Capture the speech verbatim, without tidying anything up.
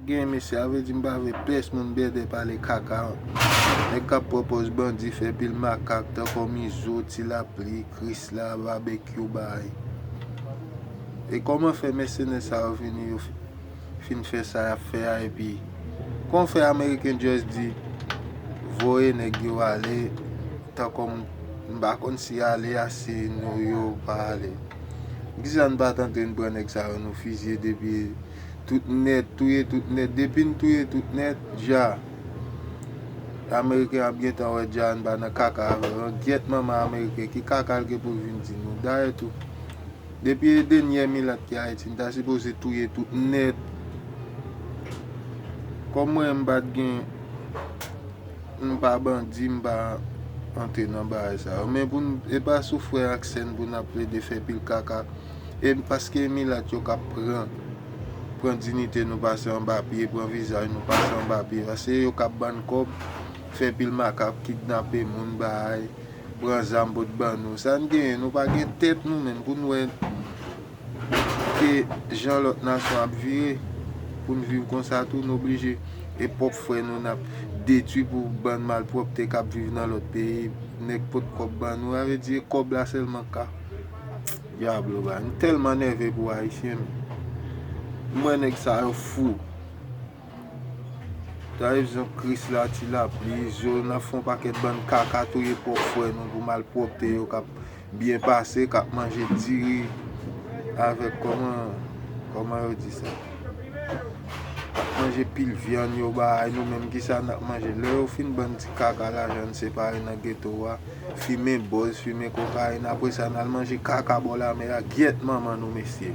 Gen mesye, a vle di m pa vle pès moun bèdè pale kaka. Nèg k ap pran pòz bandi, fè pil makak, tankou Mizo, Ti Lapli, Krisla, Babekyou, bay. E kòman fè mèsenè sa yo vini, yo fi- fin fè sa y ap fè a, epi kon fè Ameriken just di voye nèg yo ale, tankou m, m pa konn si ale a, si nou yo pa ale. Kisa n pa t antre n pran nèg sa yo, nou fizye depi tout nèt, touye tout nèt. Depi n touye tout nèt, dja. Ameriken ap gentan wè dja n pa nan kaka avè l. Gyèt manman Ameriken, ki kaka l gen pou l vin di nou? Dayè tou, depi e denyè milat ki Ayiti, n ta sipoze touye tout nèt. Kòm mwen, m pa t gen, m pa bandi, m pa antre nan bagay sa yo. Men pou n, e pa sou frè ak sè n pou n ap plede fè pil kaka. E paske milat yo k ap pran, pran diyite nou, pase anba pye, pran vizaj nou, pase anba pye. Paske yo k ap ban n kòb, fè pil makak, kidnape moun, bay, pran zam pou t ban nou. Sa n genyen, nou pa gen tèt nou menm pou n wè ke jan lòt nasyon ap vire, pou n viv konsa tou, n oblije. E pwòp frè nou n ap detwi pou bann malpwòpte k ap viv nan lòt peyi, nèg pot kòb ban nou, sa vle di e kòb la sèlman ka. Dyablo, ba, m tèlman nève pou Ayisyen, men. M wè nèg sa yo fou. Dayè, jan Krisla, Ti Lapli, Zo, n ap fè yon pakèt bann kaka, touye pwòp frè nou pou malpwòpte yo k ap byen pase, k ap manje diri avèk, kòman, kòman yo di sa? K ap manje pil vyann yo bay, nou menm kisa n ap manje? Lè yo fin ban n ti kaka lajan n separe nan geto a, fimen bòz, fimen kokayin, apre sa n al manje kaka bò lamè a, gyèt manman nou mesye.